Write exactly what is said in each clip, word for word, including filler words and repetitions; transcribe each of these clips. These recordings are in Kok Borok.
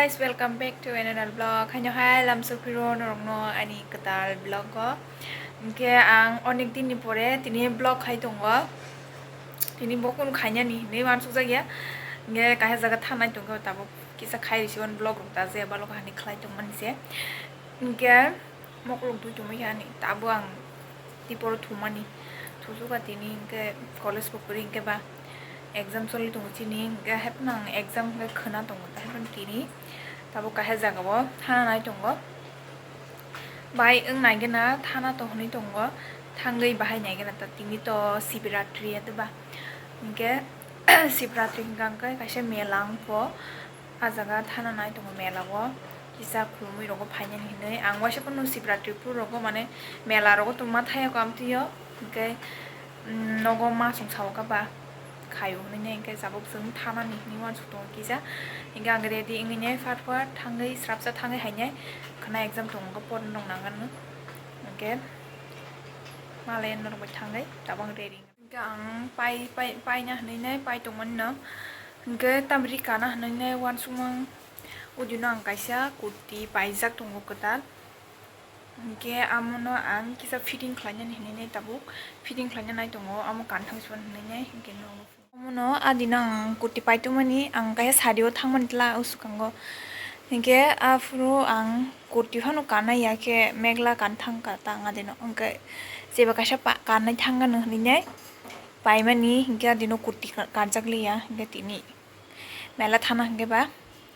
Guys, welcome back to another vlog. Haino hai lamsok phiro norokno ani kwtal vlog o. Hwnkhe ang onek din ni pore tini vlog khai tongo. Tini bo kunu khainani hinwi uansukjak ya. Hwnkhe kaisa jaga thanai tongkhe tabuk kisa khai risi uan vlog rok ta je balok hani khlai tongmani se. Hwnkhe Mokolok dui tongmani ani, tabuk ang tiporo thumani. Thusukha tini hwnkhe college bo kwrwi hwnkhe ba exam choli tongo chini, hwnkhe haphano ang exam hwnkhe khwna tongo, haphano tini tabuk kaisa jagao thana nai tongo. Bai wng naigena thana to hwnwi tongo, thangwi bahai naigena ta tini to Shivratri ya, to ba hwnkhe Shivratri hwnkha hwnkhe kaisa mela wngkho. Ah jaga thana nai tongo mela o, kisa khulumui rogo phainani hinwi. Ang waisa phano Shivratri phuru rogo mane mela rogo tongma thaya ko amtwio, hwnkhe, mm, nogo ma song sao kha ba khaio hinwi, hwnkhe jabuk chwng thanani hinwi uansuk tongo kisa. Hwnkhe ang ready wngwi nai fat fat thangwi srapsa thangwi hainai khwna exam tongo porna rok nang anw. Hwnkhe malai norok bai thangwi tabuk ang ready. Hwnkhe ang pai, pai, paina hinwi nai pai tongmani no. Hwnkhe tamri kana hinwi nai uansukmang. Udino ang kaisa kurti paijak tongo kwtal. Hwnkhe amono ang kisa fitting khlainani hinwi nai tabuk. Fitting khlaina nai tongo, amo kanthang sibani hinwi nai. Hwnkhe no, amono adino ang kurti pai tongmani, ang kaisa sari o thangmani tla o swkango. Hwnkhe aphuru ang kurti phano kanai ya khe megla kanthang ka tang adino. Hwnkhe jeba kaisa pa-, kanai thang gano hinwi nai. Paimani hwnkhe adino kurti ka-, kanjak liya, hwnkhe tini mela thana hwnkhe ba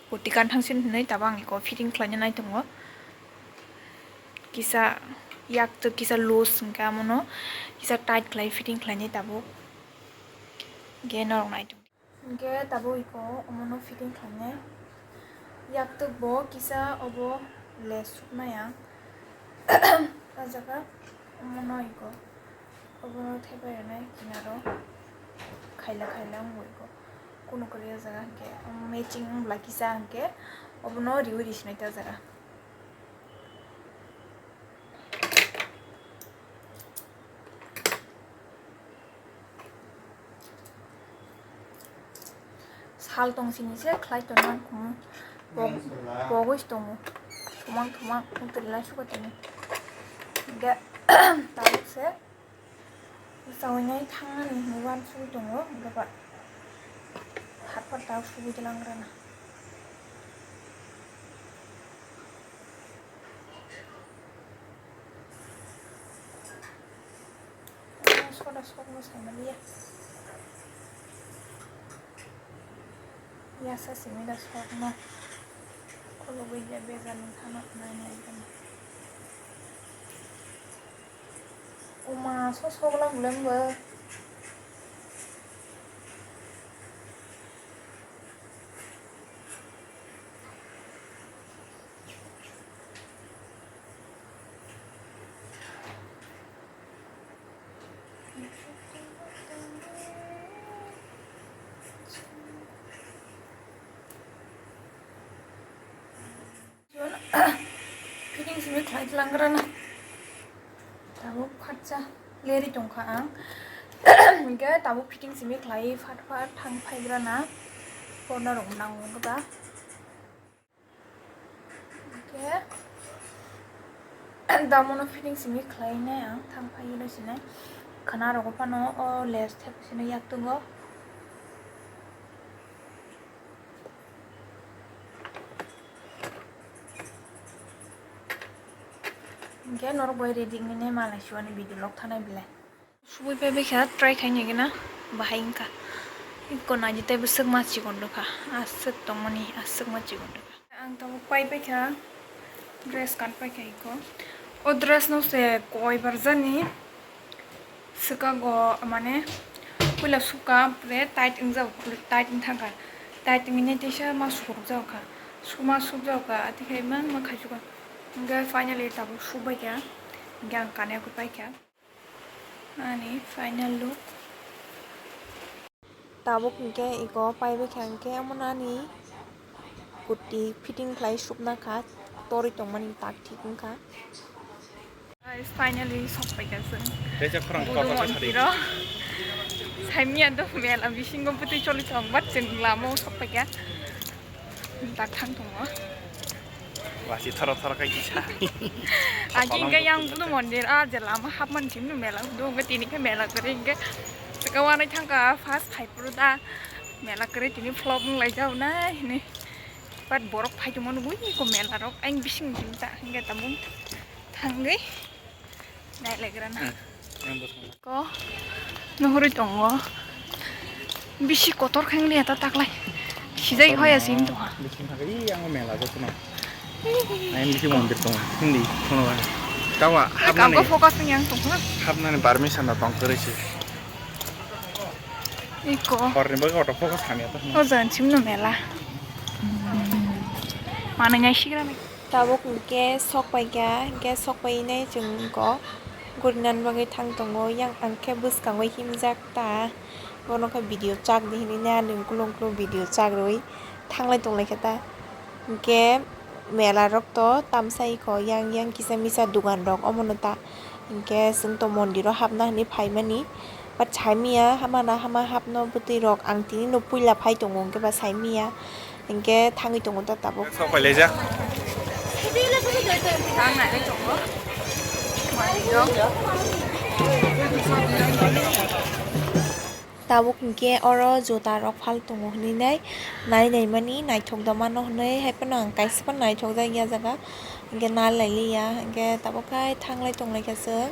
kurti kanthang sin hinwi tabuk ang iko fitting khlaina nai tongo. Kisa yak to kisa loose hwnkhe amono kisa tight khlai fitting khlainai tabuk. Hwnkhe norok nai tong. Hwnkhe tabuk iko omono fitting khlainai. Yaktwk bo kisa obo lace suknai ang. O jaga omono iko obono thepai rwnai kinaro khaila khaila wngbo iko. Kunu kwrwi o jaga hwnkhe matching wngla kisa hwnkhe obono riui risinai ta o jaga. Sal tong sini se khlai tongna khumu. Pogwi tongo. Thumang thumang wngtwrwlai suka tini. Hingke tabuk se. Bwsawinai thangnani hinwi uansugwi tongo, hwnkhe ba hatphar tabuk sugwi twlang rwna. Ah, soda sokno saimaliya. Yasa simi da sokno. Khulugwi ya bejani thano nai nai gana. Uma, so sogla hulembo. Fitting simi khlai tlang rana. Tabuk phatsa leri tongkha ang. Hingke tabuk fitting simi khlai phat phat thang phai rana. Porna rok nango ba. Hingke damono fitting simi khlai nai ang thang phai rw sinai. Khwna rogo phano o lace thep sini yak tongo. Hingke norok bai ready wngwi nai malai suani video log thanai belai. Subui pai bai kha try khai nai gana bahai wngkha. Iko naidi tei bwswk ma chikon rwkha. Aswk tongmani aswk ma chikon rwkha. Ang tabuk pai pai kha dress kan pai kha iko. O dress no se koi barjani. Swkago mane puila suka pre tight wngjak, tight wngthangkha, tight wngwi teisa ma sukrukjak kha, suma sukjak kha, atikhe mangma khaichukha. Hingke finally tabuk sukbaikha, hingke ang kane khe paikha ani final look. Tabuk hingke iko paibai kha hingke omono ani kurti fitting khlai supna kha, torwi tongmani tak thik wngkha. Guys, finally sokpaikha chwng. Tei chak khorang Gudu kok sa sari. Monthiro. Saimya do mela bisingo bwtwi choli tong, but chwng lama o sokpaikha. Tak thang tongo. Wasi thoro thoro kai kisa. Agi hingke yang budu mondir a je lama hapmani simi mela do hingke tini khe mela kwrwi hingke saka wanai thangka first phai phuru da mela kwrwi tini vlog wng lai jao nai hini. But borok phai tongmani ui ko mela rok ang bising bising ta hingke tabuk thangwi. Nailagrana. Hmm. Ko nuhuri tongo. Bisi kotor khe wngya ta taklai. Sijai hoya sini tongha. Bisi thangwi ang mela jotono. Ang bisi mondir tongo. Hindi, kono ba. Tawa hapnani. Kamko focus ni ang tongha. Hapnani permission na tong kore se. Iko. Horni bagwi auto focus hamya ta. O jan simno mela. Mana nyai sigra ni. Tabuk hwnkhe sok paikha, hwnkhe sok painai chwng wngkha gurinani bagwi thang tongo, yang ang khe bwskango himjak ta, bono khe video chak di hinwi ani ukulung ukulung video chak rwui thanglai tonglaikha ta. Hwnkhe mela rok to tamsa ikho yang yang kisa misa dugan rok omono ta. Hinkhe chwng to mondiro hapna hinwi phaimani, but saimanya hamana hama hapno bwtwi rok ang tini no puila phai tongo hinkhe ba saimanya hinkhe thangwi tongo ta tabuk. Sok phai laijak. Tabuk hinkhe oro juta rok phal tongo hinwi nai, nai naimani naithok da mano hinwi, hai phano ang kaisa phano naithok jak ya jaga, hinkhe nal lai liya, hinkhe tabuk khai thanglai tonglaikha chwng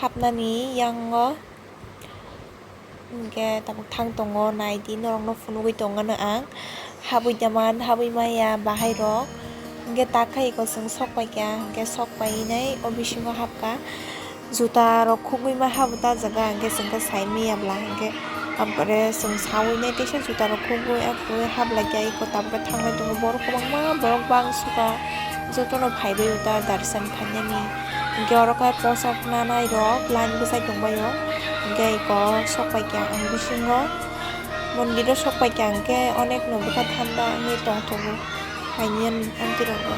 hapnani yango, hinkhe tabuk thang tongo, nai di norokno phunugwi tongmano ang. Habwi da man, habwi maya bahai rok. Hinkhe tak khai eko chwng sok paikha, hinkhe sok painai o bisingo hapkha. Juta rok khugwi ma habo ta jaga, hinkhe chwng khe sai maya bwla, hinkhe ampore chwng sawi nai teisa juta rok khugwi akhugwi hablai kha eko tabuk khe thanglai tongo borok kwbangma borok bang sukha jotono phaibai o ta darshan khainani. Hinkhe oro khe posak nanai rok line bwsai tongbaio, hinkhe eko sok paikha ang bisingo. Mondiro sok paikha hwnkhe onekno bwkha thanda wngwi tongthogo, haini aunty rokbo.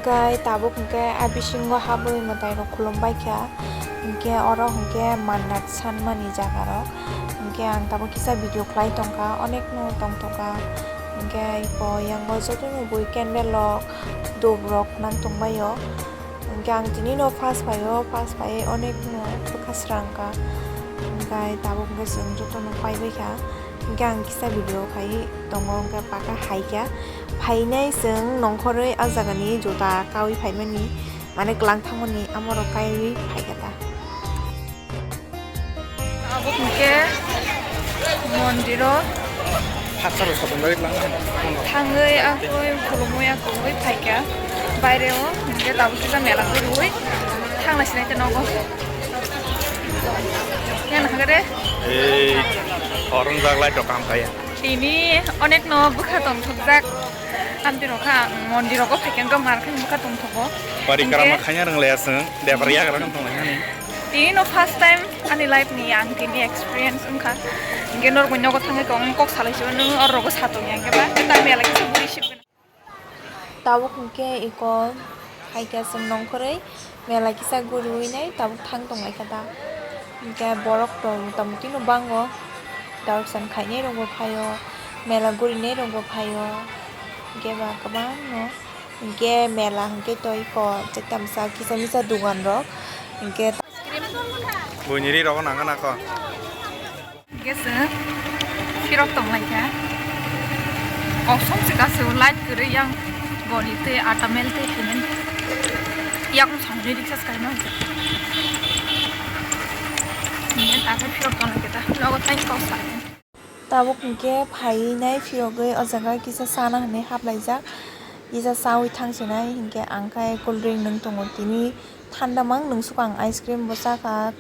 Hingke tabuk hingke a bisingo habwi mwtai rok khulum baikha, hingke oro hingke mannat sanmani jaga rok, hingke ang tabuk kisa video khlai tongkha, onek no tongthokha, hingke eko yango jotono bui candle rok, dhup rok nang tongbaio. Hingke ang tini no first phaio, first phai onek no bwkha srang kha. Hingke tabuk hingke chwng joto no paibai kha. Hingke ang kisa video khai tongo, hingke paka hai kha. Phainai chwng nongkhorwi a jaga ni juta kaui phaimani, mane kwlang thangmani amorok kaiwi phai kha ta. Abo hingke mondiro Haksa rok sotong dai lang. Thangwi akoi khulumui akoi phaikha baire o hingke tabuk kisa mela kwrwi thanglai sinai te nogo. Yang nahagare. Ei, horong jaglai to kam kaya. Tini onek no bwkha tongthokjak. Aunty rok kha, ang mondir rogo phaikhe wngkha, mar khe bwkha tongthogo. Parikrama khaina rwng laya chwng, debra yagra wng tong lai nani. Tini no first time ani life ni ang tini experience wngkha. Hingke norok nogo thangwi kok, kok salai se, nung oro rogo sa tong yang khe ba, ta mela kisa bui sip. Tabuk hingke iko hai khe chwng nongkhorwi. Mela kisa guriwi nai tabuk thang tong lai kha ta. Hingke borok rok mota moti no bango. Darshan khainai rok bo phaio. Mela gurinai rok bo phaio. Hingke ba kwbangno. Hingke mela hingke to iko tamsa kisa misa dogan rok. Hingke buini ri rok nang nang kho. Hingke chwng phirok tong lai kha. Kosom se kasu light kwrwi yang boni tei atamel tei payment. Yakung samni riksa sky no hingke. Hingke Tabuk phiyok tongna khe ta nogo tai kok sa. Tabuk hinkhe phaiwi nai phiyogwi o jaga kisa chana hinwi haplaijak. Kisa chawi thangsinai hinkhe ang khai cool drink nwng tongo tini. Thanda mang nungsukha ang ice cream bo chakha,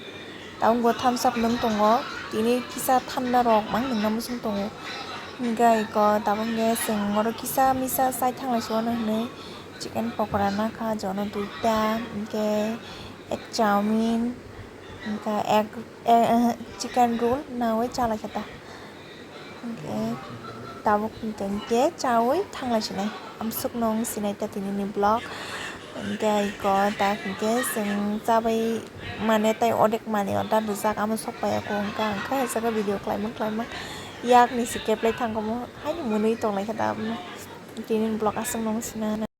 tabuk bo thumbs up nung tongo, tini kisa thanda rok mang nungna muchung tongo. Hingkhe iko tabuk hingkhe chwng oro kisa misa chai thanglai suano hinwi chicken pokora nakha jono duita, hingkhe egg chowmin, hingkhe egg, eh, chicken roll nawi chalaikha ta. Hingke tabuk hingke hingke chawi thanglai sinai. Amsuk nung sinai ta tini ni vlog. Hingke iko ta hingke chwng chabai mane tai odek mani o da rwjak amo sok pai ako hingka hingka hai saka video khlaimang khlaimang yak ni si keplai thangkamo haini mwnwi tonglai kha da tini ni vlog aswk nung sinai.